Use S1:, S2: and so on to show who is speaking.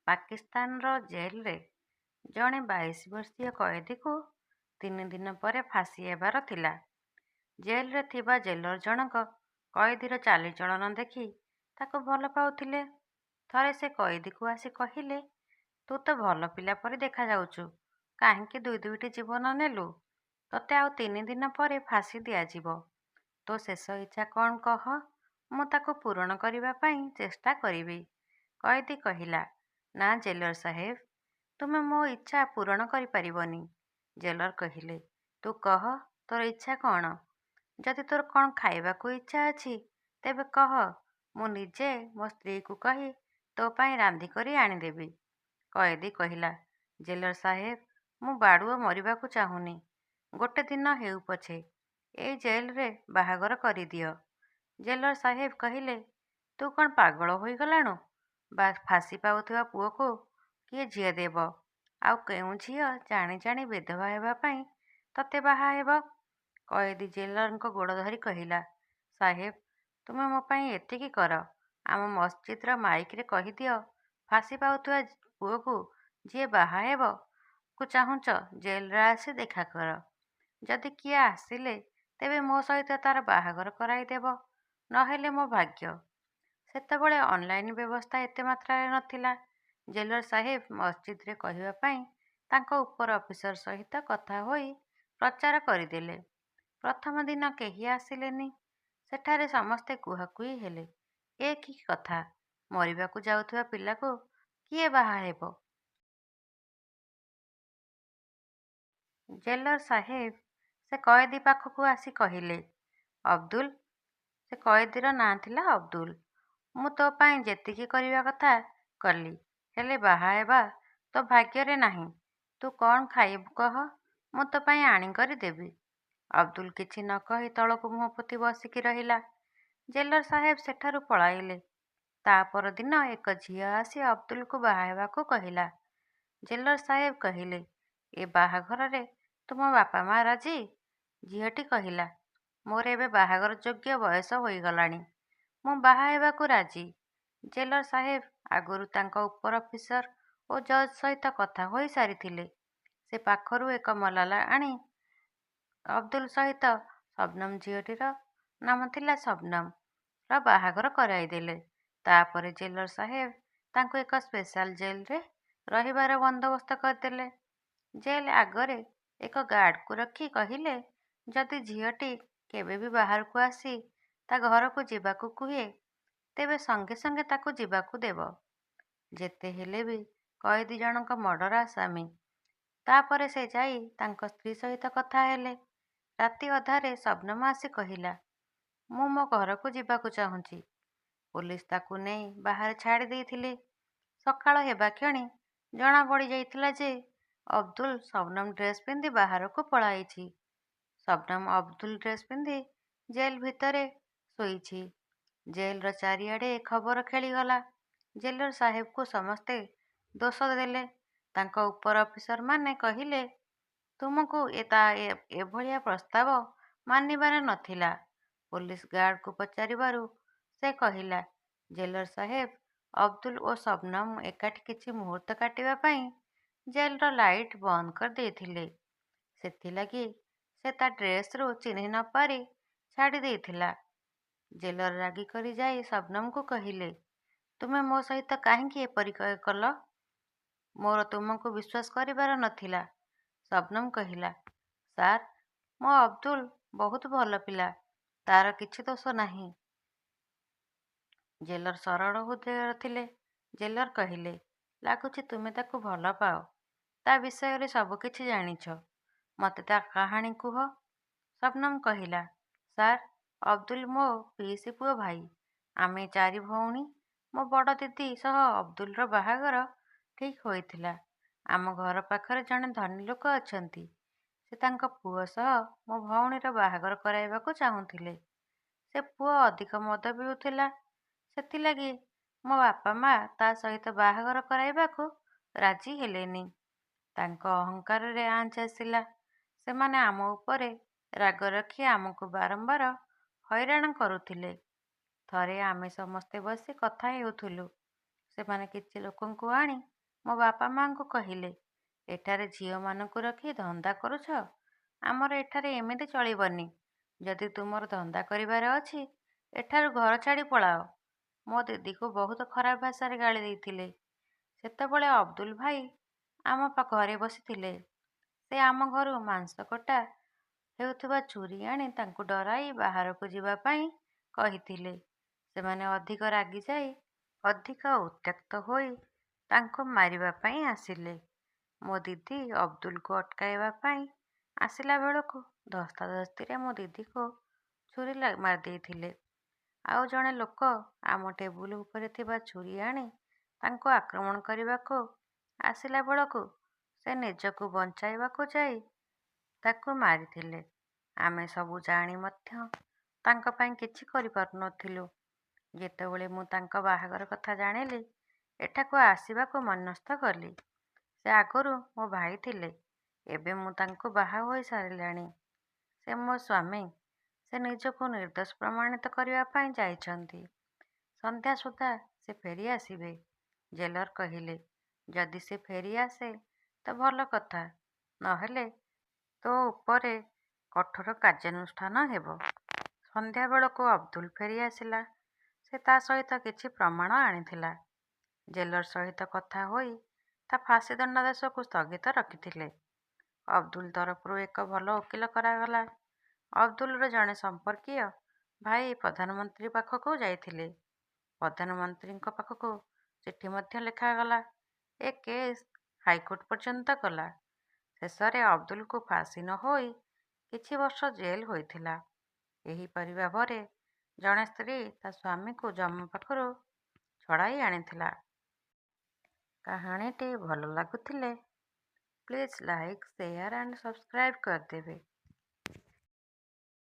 S1: ପାକିସ୍ତାନର ଜେଲରେ ଜଣେ 22 ବର୍ଷୀୟ କଏଦୀକୁ 3 ଦିନ ପରେ ଫାଶୀ ହେବାର ଥିଲା। ଜେଲରେ ଥିବା ଜେଲର ଜଣକ କଏଦୀର ଚାଲିଚଳନ ଦେଖି ତାକୁ ଭଲ ପାଉଥିଲେ। ଥରେ ସେ କଏଦୀକୁ ଆସି କହିଲେ, "ତୁ ତ ଭଲ ପିଲା ପରି ଦେଖାଯାଉଛୁ, କାହିଁକି ଦୁଇ ଦୁଇଟି ଜୀବନ ନେଲୁ? ତୋତେ ଆଉ 3 ଦିନ ପରେ ଫାଶୀ ଦିଆଯିବ। ତୋ ଶେଷ ଇଚ୍ଛା କ'ଣ କହ, ମୁଁ ତାକୁ ପୂରଣ କରିବା ପାଇଁ ଚେଷ୍ଟା କରିବି।" କଏଦୀ କହିଲା, "ନା ଜେଲର ସାହେବ, ତୁମେ ମୋ ଇଚ୍ଛା ପୂରଣ କରିପାରିବନି।" ଜେଲର କହିଲେ, "ତୁ କହ, ତୋର ଇଚ୍ଛା କ'ଣ? ଯଦି ତୋର କ'ଣ ଖାଇବାକୁ ଇଚ୍ଛା ଅଛି, ତେବେ କହ, ମୁଁ ନିଜେ ମୋ ସ୍ତ୍ରୀକୁ କହି ତୋ ପାଇଁ ରାନ୍ଧିକରି ଆଣିଦେବି।" କଏଦୀ କହିଲା, "ଜେଲର ସାହେବ, ମୁଁ ବାଡ଼ୁଅ ମରିବାକୁ ଚାହୁଁନି। ଗୋଟେ ଦିନ ହେଉ ପଛେ ଏଇ ଜେଲରେ ବାହାଘର କରିଦିଅ।" ଜେଲର ସାହେବ କହିଲେ, "ତୁ କ'ଣ ପାଗଳ ହୋଇଗଲାଣୁ? ଫାଶୀ ପାଉଥିବା ପୁଅକୁ କିଏ ଝିଅ ଦେବ? ଆଉ କେଉଁ ଝିଅ ଜାଣି ଜାଣି ବିଧବା ହେବା ପାଇଁ ତତେ ବାହା ହେବ?" କଏଦୀ ଜେଲରଙ୍କ ଗୋଡ଼ ଧରି କହିଲା, "ସାହେବ, ତୁମେ ମୋ ପାଇଁ ଏତିକି କର, ଆମ ମସଜିଦର ମାଇକରେ କହିଦିଅ, ଫାଶୀ ପାଉଥିବା ପୁଅକୁ ଯିଏ ବାହା ହେବାକୁ ଚାହୁଁଛ, ଜେଲରେ ଆସି ଦେଖା କର। ଯଦି କିଏ ଆସିଲେ ତେବେ ମୋ ସହିତ ତା'ର ବାହାଘର କରାଇଦେବ, ନ ହେଲେ ମୋ ଭାଗ୍ୟ।" ସେତେବେଳେ ଅନଲାଇନ ବ୍ୟବସ୍ଥା ଏତେ ମାତ୍ରାରେ ନଥିଲା। ଜେଲର ସାହେବ ମସଜିଦରେ କହିବା ପାଇଁ ତାଙ୍କ ଉପର ଅଫିସର ସହିତ କଥା ହୋଇ ପ୍ରଚାର କରିଦେଲେ। ପ୍ରଥମ ଦିନ କେହି ଆସିଲେନି। ସେଠାରେ ସମସ୍ତେ କୁହାକୁହି ହେଲେ, ଏ କି କଥା, ମରିବାକୁ ଯାଉଥିବା ପିଲାକୁ କିଏ ବାହା ହେବ? ଜେଲର ସାହେବ ସେ କଏଦୀ ପାଖକୁ ଆସି କହିଲେ, "ଅବଦୁଲ," ସେ କଏଦୀର ନାଁ ଥିଲା ଅବଦୁଲ, "ମୁଁ ତୋ ପାଇଁ ଯେତିକି କରିବା କଥା କଲି, ହେଲେ ବାହା ହେବା ତୋ ଭାଗ୍ୟରେ ନାହିଁ। ତୁ କ'ଣ ଖାଇବୁ କହ, ମୁଁ ତୋ ପାଇଁ ଆଣିକରି ଦେବି।" ଅବଦୁଲ କିଛି ନ କହି ତଳକୁ ମୁହଁ ପୋତି ବସିକି ରହିଲା। ଜେଲର ସାହେବ ସେଠାରୁ ପଳାଇଲେ। ତା ପରଦିନ ଏକ ଝିଅ ଆସି ଅବଦୁଲକୁ ବାହା ହେବାକୁ କହିଲା। ଜେଲର ସାହେବ କହିଲେ, "ଏ ବାହାଘରରେ ତୁମ ବାପା ମା ରାଜି?" ଝିଅଟି କହିଲା, "ମୋର ଏବେ ବାହାଘର ଯୋଗ୍ୟ ବୟସ ହୋଇଗଲାଣି। ମୁଁ ବାହା ହେବାକୁ ରାଜି।" ଜେଲର ସାହେବ ଆଗରୁ ତାଙ୍କ ଉପର ଅଫିସର ଓ ଜଜ୍ ସହିତ କଥା ହୋଇ ସାରିଥିଲେ। ସେ ପାଖରୁ ଏକ ମଲାଲା ଆଣି ଅବଦୁଲ ସହିତ ଶବନମ, ଝିଅଟିର ନାମ ଥିଲା ଶବନମ, ର ବାହାଘର କରାଇଦେଲେ। ତା'ପରେ ଜେଲର ସାହେବ ତାଙ୍କୁ ଏକ ସ୍ପେଶାଲ ଜେଲରେ ରହିବାର ବନ୍ଦୋବସ୍ତ କରିଦେଲେ। ଜେଲ ଆଗରେ ଏକ ଗାର୍ଡକୁ ରଖି କହିଲେ, ଯଦି ଝିଅଟି କେବେ ବି ବାହାରକୁ ଆସି ତା ଘରକୁ ଯିବାକୁ କୁହେ, ତେବେ ସଙ୍ଗେ ସଙ୍ଗେ ତାକୁ ଯିବାକୁ ଦେବ। ଯେତେ ହେଲେ ବି କଏଦୀ ଜଣକ ମର୍ଡର ଆସାମୀ। ତା'ପରେ ସେ ଯାଇ ତାଙ୍କ ସ୍ତ୍ରୀ ସହିତ କଥା ହେଲେ। ରାତି ଅଧାରେ ଶବନମ ଆସି କହିଲା, "ମୁଁ ମୋ ଘରକୁ ଯିବାକୁ ଚାହୁଁଛି।" ପୋଲିସ ତାକୁ ନେଇ ବାହାରେ ଛାଡ଼ି ଦେଇଥିଲେ। ସକାଳ ହେବା କ୍ଷଣି ଜଣା ପଡ଼ିଯାଇଥିଲା ଯେ ଅବଦୁଲ ଶବନମ ଡ୍ରେସ ପିନ୍ଧି ବାହାରକୁ ପଳାଇଛି। ଶବନମ ଅବଦୁଲ ଡ୍ରେସ ପିନ୍ଧି ଜେଲ ଭିତରେ ଶୋଇଛି। ଜେଲର ଚାରିଆଡ଼େ ଏ ଖବର ଖେଳିଗଲା। ଜେଲର ସାହେବଙ୍କୁ ସମସ୍ତେ ଦୋଷ ଦେଲେ। ତାଙ୍କ ଉପର ଅଫିସରମାନେ କହିଲେ, "ତୁମକୁ ତା ଏଭଳିଆ ପ୍ରସ୍ତାବ ମାନିବାର ନଥିଲା।" ପୋଲିସ ଗାର୍ଡକୁ ପଚାରିବାରୁ ସେ କହିଲା, ଜେଲର ସାହେବ ଅବଦୁଲ ଓ ଶବନମ ଏକାଠି କିଛି ମୁହୂର୍ତ୍ତ କାଟିବା ପାଇଁ ଜେଲର ଲାଇଟ ବନ୍ଦ କରିଦେଇଥିଲେ। ସେଥିଲାଗି ସେ ତା ଡ୍ରେସରୁ ଚିହ୍ନି ନ ପାରି ଛାଡ଼ି ଦେଇଥିଲା। ଜେଲର ରାଗିକରି ଯାଇ ଶବନମକୁ କହିଲେ, "ତୁମେ ମୋ ସହିତ କାହିଁକି ଏପରି କଲ? ମୋର ତୁମକୁ ବିଶ୍ୱାସ କରିବାର ନଥିଲା।" ଶବନମ କହିଲା, "ସାର୍, ମୋ ଅବଦୁଲ ବହୁତ ଭଲ ପିଲା। ତା'ର କିଛି ଦୋଷ ନାହିଁ।" ଜେଲର ସରଳ ହୃଦୟର ଥିଲେ। ଜେଲର କହିଲେ, "ଲାଗୁଛି ତୁମେ ତାକୁ ଭଲ ପାଅ। ତା ବିଷୟରେ ସବୁକିଛି ଜାଣିଛ। ମୋତେ ତା କାହାଣୀ କୁହ।" ଶବନମ କହିଲା, "ସାର୍, ଅବଦୁଲ ମୋ ପିଇସୀ ପୁଅ ଭାଇ। ଆମେ ଚାରି ଭଉଣୀ। ମୋ ବଡ଼ ଦିଦି ସହ ଅବଦୁଲର ବାହାଘର ଠିକ୍ ହୋଇଥିଲା। ଆମ ଘର ପାଖରେ ଜଣେ ଧନୀ ଲୋକ ଅଛନ୍ତି। ସେ ତାଙ୍କ ପୁଅ ସହ ମୋ ଭଉଣୀର ବାହାଘର କରାଇବାକୁ ଚାହୁଁଥିଲେ। ସେ ପୁଅ ଅଧିକ ମଦ ପିଉଥିଲା। ସେଥିଲାଗି ମୋ ବାପା ମା ତା ସହିତ ବାହାଘର କରାଇବାକୁ ରାଜି ହେଲେନି। ତାଙ୍କ ଅହଙ୍କାରରେ ଆଞ୍ଚ ଆସିଲା। ସେମାନେ ଆମ ଉପରେ ରାଗ ରଖି ଆମକୁ ବାରମ୍ବାର ହଇରାଣ କରୁଥିଲେ। ଥରେ ଆମେ ସମସ୍ତେ ବସି କଥା ହେଉଥିଲୁ। ସେମାନେ କିଛି ଲୋକଙ୍କୁ ଆଣି ମୋ ବାପା ମାଆଙ୍କୁ କହିଲେ, 'ଏଠାରେ ଝିଅମାନଙ୍କୁ ରଖି ଧନ୍ଦା କରୁଛ। ଆମର ଏଠାରେ ଏମିତି ଚଳିବନି। ଯଦି ତୁମର ଧନ୍ଦା କରିବାର ଅଛି, ଏଠାରୁ ଘର ଛାଡ଼ି ପଳାଅ। ମୋ ଦିଦିକୁ ବହୁତ ଖରାପ ଭାଷାରେ ଗାଳି ଦେଇଥିଲେ। ସେତେବେଳେ ଅବଦୁଲ ଭାଇ ଆମ ଘରେ ବସିଥିଲେ। ସେ ଆମ ଘରୁ ମାଂସ କଟା ହେଉଥିବା ଛୁରୀ ଆଣି ତାଙ୍କୁ ଡରାଇ ବାହାରକୁ ଯିବା ପାଇଁ କହିଥିଲେ। ସେମାନେ ଅଧିକ ରାଗିଯାଇ ଅଧିକ ଉତ୍ତ୍ୟକ୍ତ ହୋଇ ତାଙ୍କୁ ମାରିବା ପାଇଁ ଆସିଲେ। ମୋ ଦିଦି ଅବଦୁଲକୁ ଅଟକାଇବା ପାଇଁ ଆସିଲା ବେଳକୁ ଧସ୍ତାଧସ୍ତିରେ ମୋ ଦିଦିକୁ ଛୁରୀ ମାରିଦେଇଥିଲେ। ଆଉ ଜଣେ ଲୋକ ଆମ ଟେବୁଲ ଉପରେ ଥିବା ଛୁରୀ ଆଣି ତାଙ୍କୁ ଆକ୍ରମଣ କରିବାକୁ ଆସିଲା ବେଳକୁ ସେ ନିଜକୁ ବଞ୍ଚାଇବାକୁ ଯାଇ ତାକୁ ମାରିଥିଲେ। ଆମେ ସବୁ ଜାଣି ମଧ୍ୟ ତାଙ୍କ ପାଇଁ କିଛି କରିପାରୁନଥିଲୁ। ଯେତେବେଳେ ମୁଁ ତାଙ୍କ ବାହାଘର କଥା ଜାଣିଲି, ଏଠାକୁ ଆସିବାକୁ ମନସ୍ଥ କଲି। ସେ ଆଗରୁ ମୋ ଭାଇ ଥିଲେ। ଏବେ ମୁଁ ତାଙ୍କୁ ବାହା ହୋଇସାରିଲାଣି। ସେ ମୋ ସ୍ୱାମୀ। ସେ ନିଜକୁ ନିର୍ଦ୍ଦୋଷ ପ୍ରମାଣିତ କରିବା ପାଇଁ ଯାଇଛନ୍ତି। ସନ୍ଧ୍ୟା ସୁଦ୍ଧା ସେ ଫେରିଆସିବେ। ଜେଲର କହିଲେ, ଯଦି ସେ ଫେରିଆସେ ତ ଭଲ କଥା, ନ ହେଲେ ତୋ ଉପରେ କଠୋର କାର୍ଯ୍ୟାନୁଷ୍ଠାନ ହେବ। ସନ୍ଧ୍ୟାବେଳକୁ ଅବଦୁଲ ଫେରିଆସିଲା। ସେ ତା ସହିତ କିଛି ପ୍ରମାଣ ଆଣିଥିଲା। ଜେଲର ସହିତ କଥା ହୋଇ ତା ଫାଶୀ ଦଣ୍ଡାଦେଶକୁ ସ୍ଥଗିତ ରଖିଥିଲେ। ଅବଦୁଲ ତରଫରୁ ଏକ ଭଲ ଓକିଲ କରାଗଲା। ଅବଦୁଲର ଜଣେ ସମ୍ପର୍କୀୟ ଭାଇ ପ୍ରଧାନମନ୍ତ୍ରୀ ପାଖକୁ ଯାଇଥିଲେ। ପ୍ରଧାନମନ୍ତ୍ରୀଙ୍କ ପାଖକୁ ଚିଠି ମଧ୍ୟ ଲେଖାଗଲା। ଏ କେସ୍ ହାଇକୋର୍ଟ ପର୍ଯ୍ୟନ୍ତ ଗଲା। ଶେଷରେ ଅବଦୁଲକୁ ଫାଶୀ ନ ହୋଇ କିଛି ବର୍ଷ ଜେଲ ହୋଇଥିଲା। ଏହିପରି ଭାବରେ ଜଣେ ସ୍ତ୍ରୀ ତା ସ୍ୱାମୀକୁ ଯମ ପାଖରୁ ଛଡ଼ାଇ ଆଣିଥିଲା। କାହାଣୀଟି ଭଲ ଲାଗୁଥିଲେ please like, share and subscribe କରିଦେବେ।